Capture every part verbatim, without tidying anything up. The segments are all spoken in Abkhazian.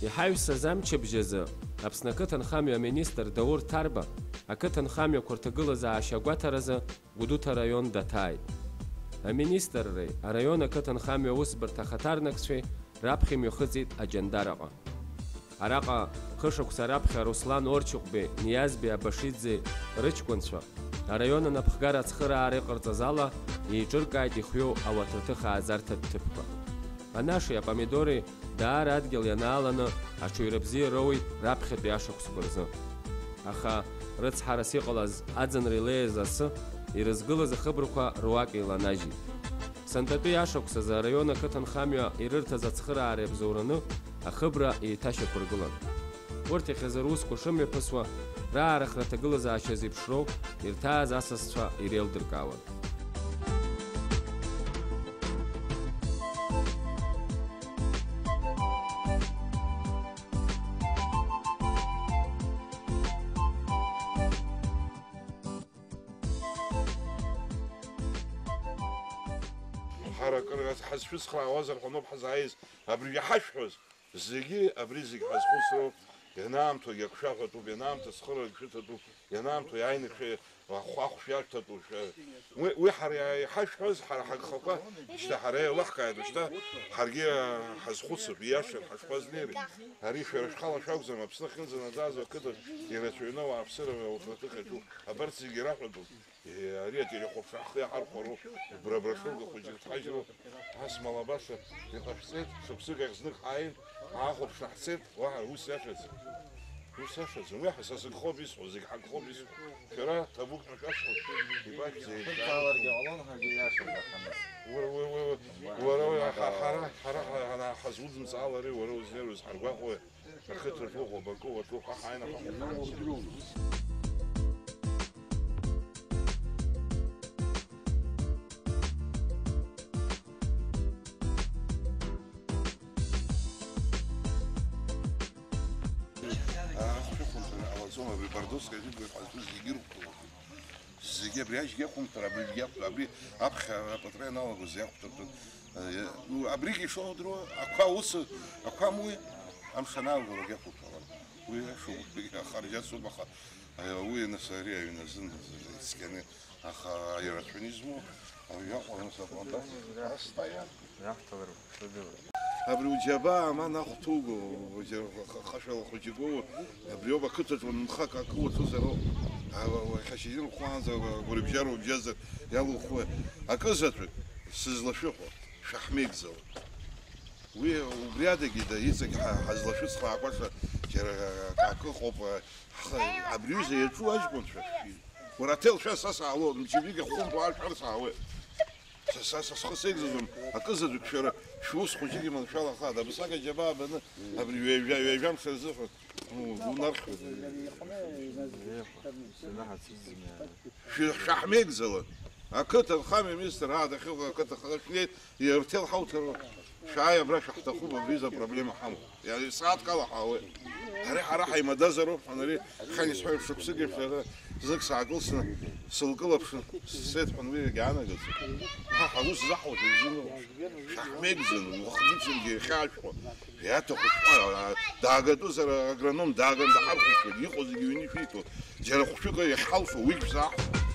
Иҳаҩсыз амчыбжь азы Аԥсны ақыҭанхамҩа аминистр Даур Ҭарба ақыҭанхамҩақәа рҭагылазаашьа агәаҭаразы Гәдоуҭа араион даҭааит. Аминистрреи араион ақыҭанхамҩа аусбарҭа ахаҭарнакцәеи раԥхьа имҩахыҵит Аҷандараҟа. Араҟа хышықәса раԥхьа Руслан Орчыҟәбеи Ниазбеи Абашиӡе рыҷкәынцәа араион анапхгара ацхыраара иҟарҵаз ала еиҿыркааит ихҩоу ауаҭраҭых аазарҭатә ҭыԥқәа. Анаши апомидори даара адгьыл ианааланы аҽаҩра бзиа роуеит раԥхьатәи ашықәсқәа рзы. Аха рыцҳарас иҟалаз аӡынра илеиз асы ирызгылаз ахыбрақәа руак еиланажьит. Сынтәатәи ашықәс азы араион ақыҭанхамҩа ирырҭаз ацхыраара иабзоураны ахыбра еиҭашьақәыргылан. Урҭ иахьазы русқәа шымҩаԥысуа, раарыхра аҭагылазаашьа зеиԥшроу ирҭааз асасцәа иреилдыркаауан. Ҳара акыр ҳазшәыцхраауазар ҳәа ауп ҳазааиз, абри иҳашәҳәоз. Зегьы абри зегь ҳазхәыцроуп, ианаамҭоу агьақәшәаҳәатәуп, ианаамҭоу ацхыраагь шәыҭатәуп, ианаамҭоу иааины шәа-, ахә-, ахә шәарҭатәуп, шәа-, уи, уи ҳара иа-, иҳашәҳәаз, ҳара ҳагхақәа, шьҭа ҳара еилаҳкааит, шьҭа ҳаргьы, а, ҳазхәыцып, ииашан ҳашԥазнеири? Ари шәара шәхала шәакәӡам, Аԥсны ахьынӡанаӡаз ақыҭаҿ ирацәаҩны ауааԥсыра ауаҭраҭых иаҿуп, абарҭ зегьы раҳәатәуп. Е, ари ателехәаԥшра ҳхы иаҳархәароуп, бра-бра шәырга хәыҷык дҳажьроуп, ас мала баша иҟашәҵеит, шықәсык ахь знык ҳааин, ҳаахәаԥшра ҳцеит, уаҳа ус иашаӡам. Ус иашаӡам, уи ҳа са сыгхоуп исҳәо, зегь ҳагхоуп исҳәо. Шәара ҭабуп ҳәа шәасҳәоит, ибашәзеи? Шәырҭаларгьы ҟалон, ҳаргьы иашан, аха нас. Уара, уара, уара, уара, уара, ҳа-, ҳара, ҳара, ҳа-, ҳа-, ҳазудымҵаалари, уара узнеиуаз ҳаргәаҟуеи? Ақыҭаҿ уҟоуп, акы уаҿуп, ҳа ҳааины ҳаҟоуп. Ахәшәыхәынҭара ҟалаӡом, абри Бардовски ажәытәгьы ҳәа зегьы ирықәгылоуп. Зегьы абри ажьгьы ахәымҭара, абри жәгьы ахәҭа, абри аԥхьа апатра ианалагоз иахәҭартәын. Э, ну, абригьы ишоудыруа, ақәа ус, ақәа амуи, амш анаалгалак иахәҭалан. Уи ашоуп, ахарџь ацуп, аха, э, уи нас ари аҩны азын ицқьаны, аха ирацәаны измоу, аҩы аҟара нас аплантациа. Иаҳҭалар. Абри уџьабаа аман ахә ҭуго, уџьа-, ха-, хашәала хәыҷык уоур, абриоуп ақыҭаҿ уанынхак акы уаҿызароуп. Ала уахьашьыжьын хәаанӡа гәырбжьара убжьазар иалухуеи? Акы заҵәык сызлашәыхәо, шәаҳмеигӡалан. Уи убри адагьы да иҵегь ҳа-, ҳазлашәыцхраакәаша џьара акы ыҟоуп, ҳхы, абри ҩыза иаҿу аҷкәынцәа. Уара аҭел шәа са саалоит, мчыбжьык ихәхәынтә уаа шәар саауеит. Са, са, са схы сеигӡаӡом, акызаҵәык шәара, шәус хәыҷык иманшәалахааит, абасак аџьабаа баны, абри ҩажәа, ҩажәа мшы рзыҳәан, ну, унархьуеит. Шәа-, шәаҳмеигӡалан. Ақыҭанхамҩа аминистр, аа, дахьыҟоу ақыҭанхамҩа шәнеит, ирҭел ҳауҭаруа. Шәааи, абра шәаҳҭахуп, абри изы апроблема ҳамоуп. Иара сааҭк ала ҳаауеит. Ари ҳара ҳаимадазароуп, ҳәа, ари хани сҳәоит, шықәсык еиԥш ара знык саакылсны сылкылаԥшын, сцеит, ҳәа, уи ианагаӡом. Ҳа ҳаус заҳауеит, изыноу. Шәаҳмеигӡан, уахгьы-ҽынгьы иахьаашәхәа, иаҭаху шәҳәа, даагатәызар агроном дааган даҳархәыцуеит, иҟоу зегьы ҩны ишәиҭо, џьара хәшәык иахьҳалшо уигь шәзаҳауеит.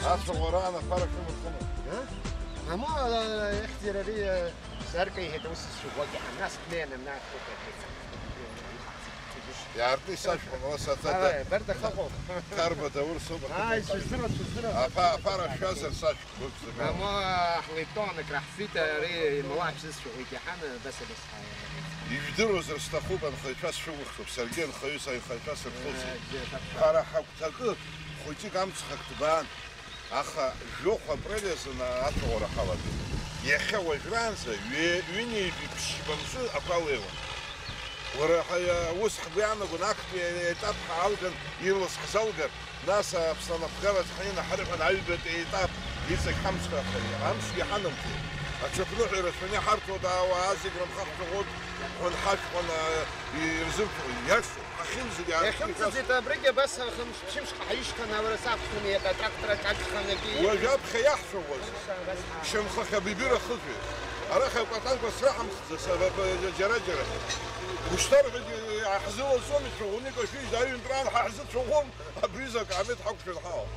Ацәаӷәараан аԥара шәымырхыма? Ма, ихьӡ иара ари, саркеиҳәеит, ус сшәыгәакьаҳан, нас днеины, нас Иаартны исашәҳәон, ала саҭа. Ара, Берта хаҟоуп. Ҭарба Даур соуп. Ааи, сыздыруам, сыздыруам. Аԥа-, аԥара шәазар сашәҳәон. Ама ҳлеитон акраҳфеит, ари имауа шәзысшәыҳәеит, иаҳаны, баса, баса. Ижәдыруазар сҭахуп, анхаҩцәа сшәыкәыхшоуп, саргьы анхаҩы саинхаҩцәа сырхылҵит. Ара ҳагәҭакы хәыҷык амцхак ҭбаан. Аха жәохә апрель азын аҵәаӷәара ҳалагеит. Иахьа уажәраанӡа ҩе-, ҩынҩажәи ԥшьба мшы ақәа леиуан. Уара, ҳа-, ус ҳгәы иаанагон, актәи аетап ҳаалган, ирлас ҳзалгар, нас Аԥсны анапхгараҿы ҳнеины ҳарҳәон аҩбатәи аетап, иҵегь ҳамцхәаахеит, амшгьы ҳанамҭеит. Аҽыԥныҳәа ирацәаны иҳарҭоит, ауаа зегь рымхы ҳҵәахоит, ҳәан ҳашәҟәан, а, ирзымфо, иашоуп, ҳахьымӡеит, иаартны иҳәашоуп. Иахьымцаӡеит абригь абас ахымш-, ԥшьымшҟа ҳаишьҭан, аура сақәшәаны иаҳәа атрактор аҿы агханагьы. Уажә аԥхьа иаҳшәаҳәоз, шьамхахьы абибира ахыжәеит. Арахь акәатанқәа сраҳамхӡац, џьара-џьара. Ушьҭарҳәагьы иаҳзылаҵом, ицәаӷәаны икашәыжьыз аҩынтәраан ҳаҳзыцәаӷәом, абри закә амет ҳақәшәан ҳаауам.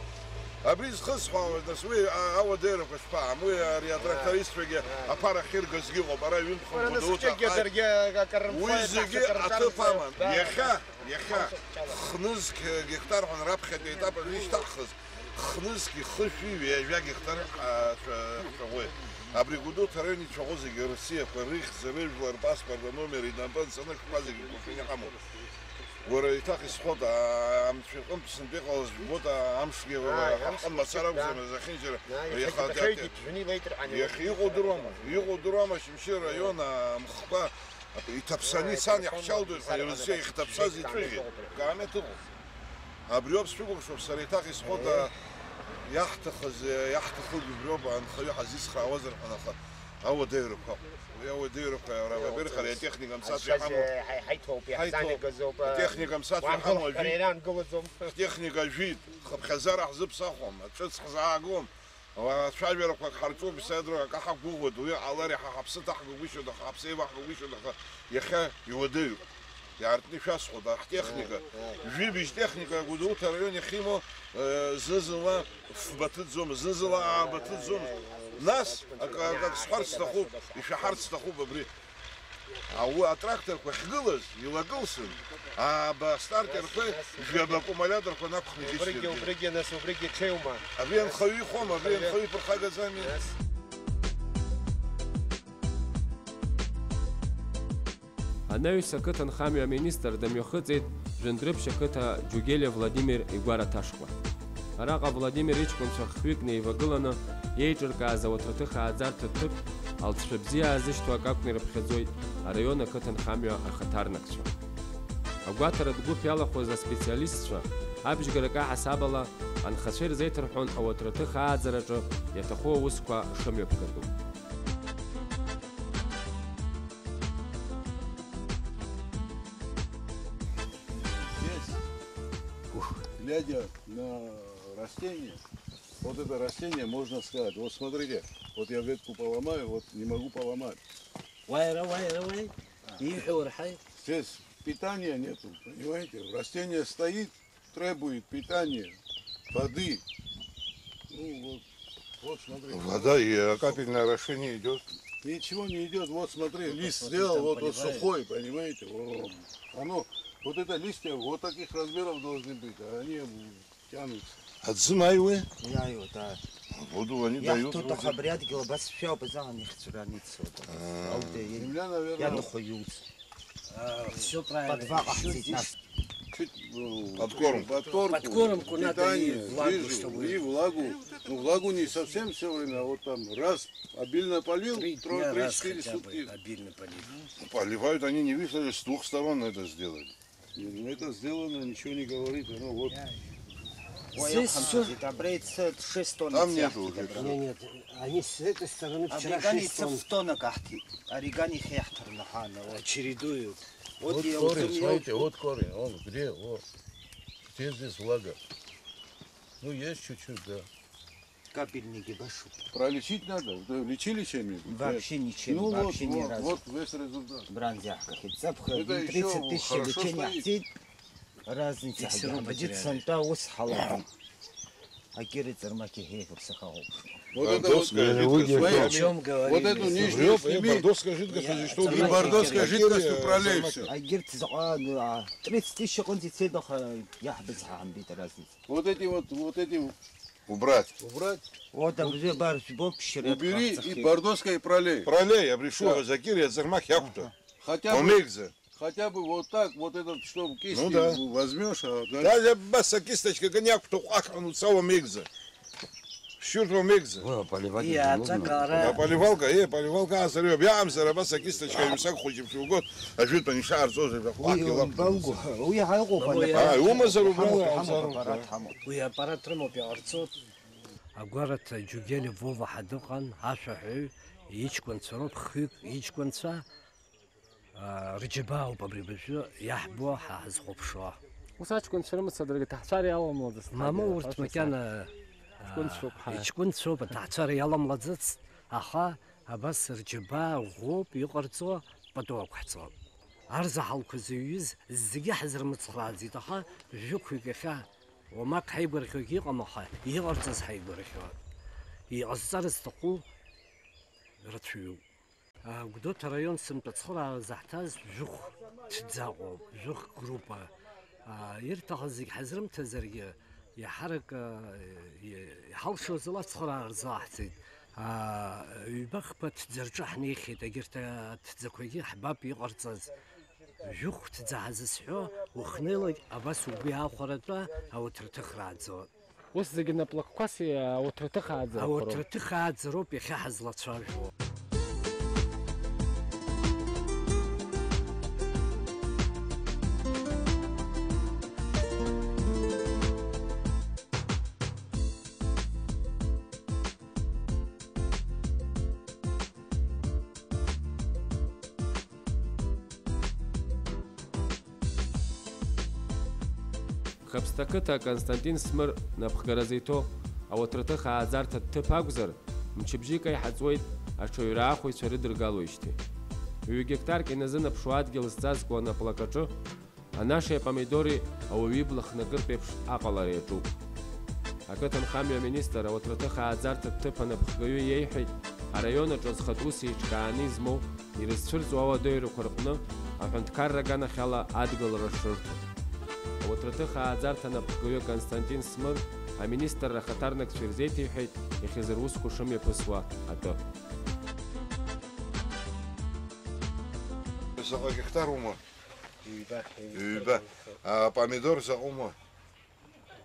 Абри зхысҳәаауаз, нас, уи а-, ауадаҩрақәа шԥаҟам? Уи ари атрактористцәагьы аԥара ахьыргазгьы ыҟоуп, ара ҩынтә-хынтә Гәдоуҭа ааит. Уи зегьы аҭыԥ аман. Иахьа, иахьа, хнызқь гектар ҳәа раԥхьатәи аетап азы ишьҭаҳхыз, хнызқь хышәи ҩажәа гектар ҳцәа-, ҳцәаӷәеит. Абри Гәдоуҭа араион ицәаӷәо зегьы рсиақәа, рыхьӡ, рыжәла, рпаспорт, аномер, инапы анҵаны ашәҟәқәа зегьы ркәашаны иҳамоуп. Уара еиҭах исҳәоит, а-, амцәа иҟынтә сынтәа иҟалаз жәбоит, а-, амшгьы ҳарҟан мацара акәӡам, зехьынџьара. Иаха иахьа иҭашәеит, иҭашәеит, иҭашәаны илеит рҳәан. Иахьа иҟоу удыруама? Иҟоу удыруама, Шьамсиа раион, а, амхқәа иҭаԥсаны ицан, иаҳчалдоит ҳәа, ирызцәа иахьҭаԥсаз иҵәыӷьеит. Каамеҭ ыҟоуп. Абриоуп сшәыкәыхшоуп, сара еиҭах исҳәоит, а, иаҳҭахыз, иаҳҭахугьы убриоуп, анхаҩы ҳазицхраауазар ҳәа, аха ауадаҩрақәа. Уи ауадаҩрақәа, ара, во-первых, ари атехника мцашәа иҳамоуп. Ҳаи-, ҳаиҭоуп, иаҳзаанагазоуп, а, техника мцашәа иҳамоу ажәит. Ҳтехника ажәит, хыԥхьаӡара ҳзыԥсахуам, аҿыц ҳзаагом. Ацәажәарақәак ҳарҿуп, исеидру акы ҳақәгәыӷуеит, уи ҟалар иаҳа ҳаԥсы ҭаҳгагәышьоит, аха ҳаԥсы еиваҳгагәышьоит, аха иахьа иуадаҩуп. Иаартны ишәасҳәоит, ҳтехника, жәибжь техника Гәдоуҭа араион иахьимоу, э, зны-зынла фба ҭыҵӡом, зны-зынла ааба ҭыҵӡом. Нас, акы, акы, акы сҳәарц сҭахуп, ишәаҳарц сҭахуп абри. Ау-, атракторқәа ахьгылаз илакылсын, ааба стартерқәеи жәаба аккумулиаторқәа нақәхны игьежьуан. Убригьы, убригьы, нас, убригьы ҽеиума? Абри анхаҩы ихәом, абри анхаҩы иԥырхагаӡами? Нас. Анаҩс ақыҭанхамҩа аминистр дымҩахыҵит Жәындәрыԥшь ақыҭа Џьугелиа Владимир игәара ҭашкуа. Араҟа Владимир иҷкәынцәа хҩык неивагыланы иеиҿыркааз ауаҭраҭых ааӡарҭа ҭыԥ алҵшәа бзиа аазышьҭуа акы акәны ирыԥхьаӡоит араион ақыҭанхамҩа ахаҭарнакцәа. Агәаҭаратә гәыԥ иалахәыз аспециалистцәа абжьгарак аҳасабала анхацәа ирзеиҭарҳәон ауаҭраҭых ааӡараҿы иаҭаху аусқәа шымҩаԥгатәу. Здесь, глядя на растение, вот это растение, можно сказать, вот смотрите, вот я ветку поломаю, вот не могу поломать. Уаи, ара, уаи, ара, уаи. Ииҳәо урҳаи. Здесь питания нету, понимаете? Растение стоит, требует питания, воды. Ну вот, вот смотри. Вода и капельное орошение идёт. Ничего не идёт. Вот смотри, лист сделал, вот он сухой, понимаете? О, оно, вот это листья вот таких размеров должны быть, а они тянутся. Аӡы маиуеи? Иааиуеит, аа. Буду, они дают вроде. Иаҳҭоит, аха абри адгьыл абас шәоуп, азаан ихьӡараны ицоит. Аа. Ауп, е-, е-, Земля, наверное, иаҭаху иуц. А, всё правильно. По два ещё ҟаҳҵеит, здесь нас. Чуть, э, подкормку. Подкормку. Подкормку надо и питание, влагу, жижу, чтобы и влагу. Ну, влагу не совсем всё время, а вот там раз обильно полил, три дня раз хотя бы обильно полил. Трое, три, четыре сутки. Поливают, они не выслали, с двух сторон это сделали. Не, ну это сделано, ничего не говорит, оно вот. Здесь всё. Там нету уже. Не, нет, они с этой стороны вчера шесть тонн. Аригани цыф тоннак аҳҭеит, аригани хеиаҳҭарнаҳан, вот. Чередуют. Вот корень, смотрите, вот корень, он где, вот. Где здесь влага? Ну, есть чуть-чуть, да. Капельники башут. Пролечить надо? Вы лечили чем-нибудь? Вообще ничем, ну, вообще ни разу. Вот, вот, вот весь результат. Бранзяхка, хитцапха, это ещё тридцать тысяч хорошо лечения стоит. Птиц, разница. Иксеру ходя, потеряли. Сантау схала. Акири цармаки хей, как сахал. Вот это вот. Бордовская жидкость. О чём говорили? Вот эту нижнюю сними. Бордовская жидкость, что и бордовская жидкость, управляй всё. Агирт зака, тридцать тысяч конти цедоха, я без хамбит разница. Вот эти вот, вот эти убрать. Убрать. Вот там уже бар, бок, убери и бордовская пролей. Пролей, я пришел, да. Закир, я зармах, я кто? Хотя бы, хотя бы вот так, вот этот, чтобы кисть возьмёшь, а дальше. Да, я баса кисточка, гоняк, кто ахану, целом мигзе. Ԥшьҩырҭа умеигӡа. Уи аполивалка Иаҵәа изануп. Кара. Аполивалка, э, аполивалка аасырҩап. Иаамзар абас акисточка ҩымсак хәыҷы ԥшьугоит, ажәытәан ишаарҵоз ажәахәлак Уи илақәтәан. Умбалгәа, уи ҳаиҟоуп, Уи аппарат. А, иумазар убра Ҳамоуп, уҟамзар. Ҳамоуп, аппарат ҳамоуп. Уи аппарат рымоуп, иҟарҵоит. Агәараҭа Џьугели Вова ҳәа дыҟан, ашәаҳәаҩ, иҷкәынцәа роуп, хҩык иҷкәынцәа. Аа, рџьабаа ауп абри абыржәы иаҳбо, ҳа ҳазхәаԥшуа. Ус аҷкәынцәа рымацара даргьы аҭаҳцәара иаламлаӡацт. Мамоу, ҳәа урҭ ҳәа макьана, аа, ҷкәынцәоуп, ҳа. Иҷкәынцәоуп, аҭаҳцәара иаламлаӡацт, аха абас рџьабаа ӷәӷәоуп иҟарҵо, пату ақәҳҵо. Арзаҳалқәа зыҩыз зегьы ҳазрымыцхрааӡеит, аха жәохәҩык иахьа уамак ҳаигәырӷьогьы ыҟам, аха иҟарҵаз ҳаигәырӷьо, иҟазҵара зҭаху рацәаҩуп. Гәдоуҭа араион сынтәа ацхыраара заҳҭаз жәохә ҭӡаҟоуп, жәохә группа. Ирҭахыз зегь ҳазрымҭазаргьы, иаҳарак, иҳалшоз ала ацхыраара рзааҳҵеит. Ҩба-хԥа ҭӡа рҿы ҳнеихьеит, егьырҭ аҭӡақәагьы ҳбап иҟарҵаз. Жәохә ҭӡа ҳазысҳәо, уахнеилак абас угәы иаахәаратәа ауҭраҭых рааӡо. Ус зегьы наплакқәас ауҭраҭых ааӡарақәа роуп. Ауҭраҭых ааӡароуп иахьа ҳазлацәажәо. Хаԥсҭа ақыҭа Константин Смыр напхгаразы иҭоу ауаҭраҭых ааӡарҭа ҭыԥ акәзар, мчыбжьык аиҳаҵуеит аҽаҩра аахәаҩцәа рыдыргалоижьҭеи. Ҩ-гектарк иназынаԥшуа адгьыл зҵазкуа анаплакаҿы анашеи апомидори ауаҩы ибла хнакыртә еиԥш аҟалара иаҿуп. Ақыҭанхамҩа аминистр ауаҭраҭых ааӡарҭа ҭыԥ анапхгаҩы иеиҳәеит, араион аҿы азхатә ус еиҿкааны измоу ирызцәырҵуа ауадаҩрақәа рҟны аҳәынҭқарра аганахьала адгылара шрырҭо. Ауаҭраҭых ааӡарҭа анапхгаҩы Константин Смыр аминистрра ахаҭарнакцәа ирзеиҭеиҳәеит иахьазы русқәа шымҩаԥысуа атәы. Заҟа гектар ума? Ҩба. Ҩба. А, помидор заҟа ума?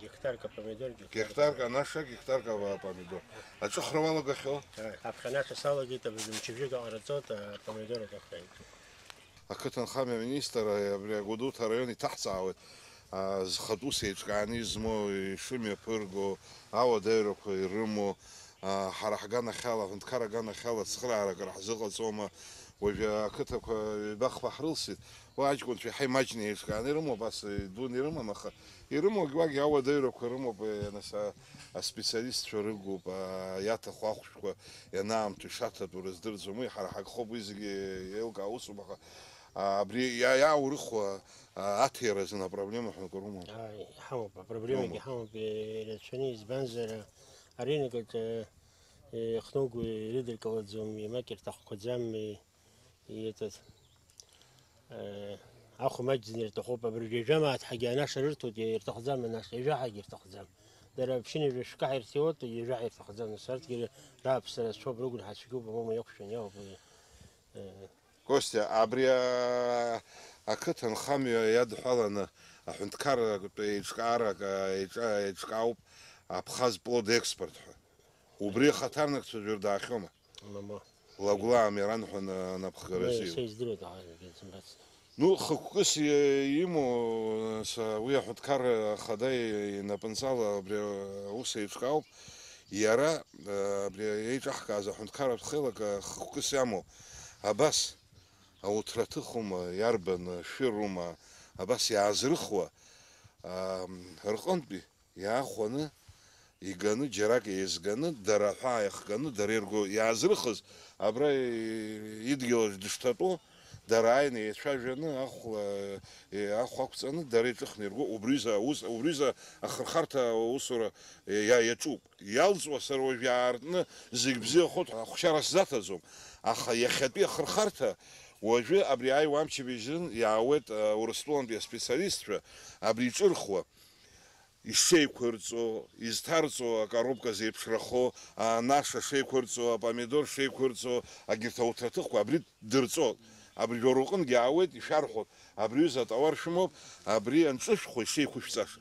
Гектарк апомидор, гектарк. Гектарк анаша, гектарк апомидор. Аҿыхра уалагахьоу? Ааи, аԥхьа анаша салагеит, абыржәы мчыбжьык аҟараҵоит, апомидор аҿыхра. Ақыҭанхамҩа аминистр абри Гәдоуҭа араион иҭаҳҵаауеит, а, зхатә ус еиҿкааны измоу, ишымҩаԥырго, ауадаҩрақәа ирымоу, а, ҳара ҳганахьала, аҳәынҭқар аганахьала цхыраарак раҳзыҟаҵома? Уажәы ақыҭақәа ҩба-хԥа ҳрылсит, уа аҷкәынцәа иаҳа имаҷны еиҿкааны ирымоуп, абас идуны ирымам, аха ирымоугь уагь ауадаҩрақәа рымоуп, нас, а, аспециалистцәа рыгуп, а, иаҭаху ахәшәқәа ианаамҭоу ишаҭатәу рыздырӡом, уи ҳара ҳагхоуп, уи зегьы еилкаау усуп, аха, а, абри иа-, иааурыхуа, а, аҭира азын апроблема ҳәа акы рымоуп. Ааи, иҳамоуп, апроблемагьы Рымоуп. Иҳамоуп, ирацәаны, избанзар, аринок аҿы, э, ихнагоу ирыдыркылаӡом, иамак ирҭахқәаӡам, и-, и-, этот, э, ахә маҷӡаны ирҭахуп, абыржәы ҩажәа мааҭ ҳагьы анаша рырҭоит, ирҭахӡам анаша, ҩажәа ҳагьы ирҭахӡам. Дара аԥшьынҩажәа шәкаҳ ирҭиуеит, ҩажәа ҳа ирҭахӡам, нас арҭгьы рааԥсара рацәоуп, рыгәнаҳа цәгьоуп, амоума иақәшәан иаауп уи, э, Костиа, абри, а, ақыҭанхамҩа иадҳәаланы аҳәынҭқарратә еиҿкаарак, а, еиҿа-, еиҿкаауп Абхаз плод экспорт ҳәа. Убри ахаҭарнакцәа жәыр даахьоума? Мамоу. Лагәла Амиран ҳәа на-, напхгаразы Уи иоуп. Са издыруеит, аха егьсымбацт. Ну, хықәкыс и-, имоу, са, уи аҳәынҭқарра ахада и-, инапынҵала абри аус еиҿкаауп. Иара, а, абри еиҿаҳкааз аҳәынҭқарратә хеилак, а, хықәкыс иамоу. Абас, ауҭраҭыхума, иарбан, шәырума, абас иаазрыхуа, а, рҟынтәи иаахәаны, иганы, џьарак еизганы, дара аҳәаа иахганы, дара ирго иаазрыхыз, абра и-, идгьылаҿ дышҭатәоу, дара ааины еицәажәаны, ахәла, е, ахә ақәҵаны, дара иҿыхны ирго, убризы аус, убризы ахырхарҭа аусура, е, иа-, иаҿуп. Иалҵуа сара уажә иаартны зегь бзиахоит ҳәа ахәшьара сзаҭаӡом, аха иахьатәи ахырхарҭа уажәы абри аиуа амчыбжьын иаауеит, а, Урыстәылантәи аспециалистцәа, абри иҿырхуа. Ишеиқәырҵо, изҭарҵо акоробка зеиԥшрахо, анаша шеиқәырҵо, апомидор шеиқәырҵо, агьырҭ ауҭраҭыхқәа абри дырҵоит. Абыржәы уара уҟынгьы аауеит, ишәарҳәоит, абри аҩыза атауар шәымоуп, абри анҿышәхуа ишеиқәышәҵаша.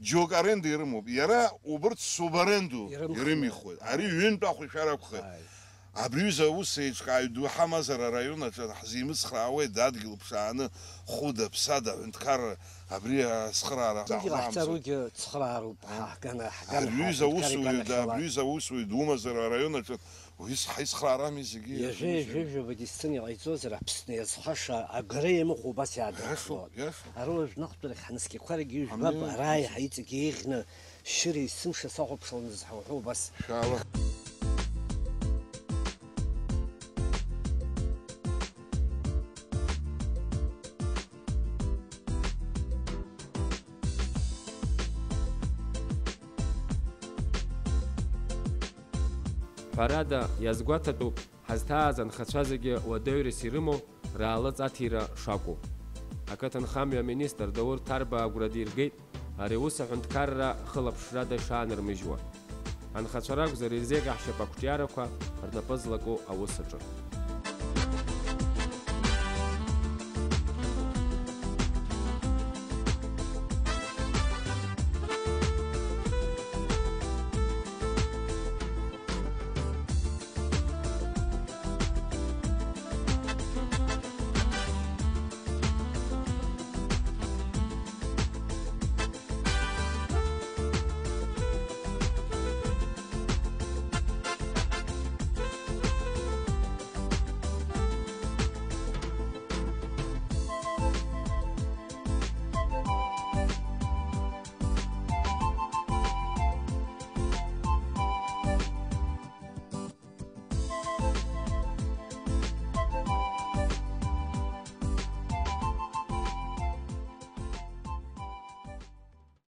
Џьоук аренда ирымоуп. Иара убырҭ субаренду ирымхны ирымихуеит. Ари ҩынтә ахәшәара акәхеит. Ааи. Абри ҩыза аус еиҿкааҩ ду ҳамазар араион аҿы ҳзимыцхраауеит, адгьыл ԥшааны, хәыда, ԥсада, аҳәынҭқарра, абри ацхыраара. Адгьыл ҳаҳҵаругьы цхыраароуп, ҳа ҳгана, ҳгана. Ари ҩыза ҳаҳҭынҭқар аусуҩы, да, иганахьала. Абри ҩыза аусуҩы думазар араион аҿы, уи ҳаицхраарами зегьы. Ҩажәа, ҩажәа, ҩажәа, ҩажәа дисцын иҟаиҵозар, Аԥсны иазхаша агара иамыхәо убас иаадырхуеит. Иашоуп, иашоуп. Ара уажә наҟтәирахь ҳнаскьақәаргьы ҩажәбап, амни, ара иаҳа иҵегь еиӷьны Шьыри, сымша сахәаԥшуан зҳәо убас. Шәаала. Ҳәарада, иазгәаҭатәуп, ҳазҭааз анхацәа зегьы уадаҩрас ирымоу раалыҵ аҭира шакәу. Ақыҭанхамҩа аминистр Даур Ҭарба агәра диргеит, ари аус аҳәынҭқарра хылаԥшрада ишаанырмыжьуа. Анхацәа ракәзар, ирзеиӷьаҳшьап ақәҿиарақәа рнапы злаку аус аҿы.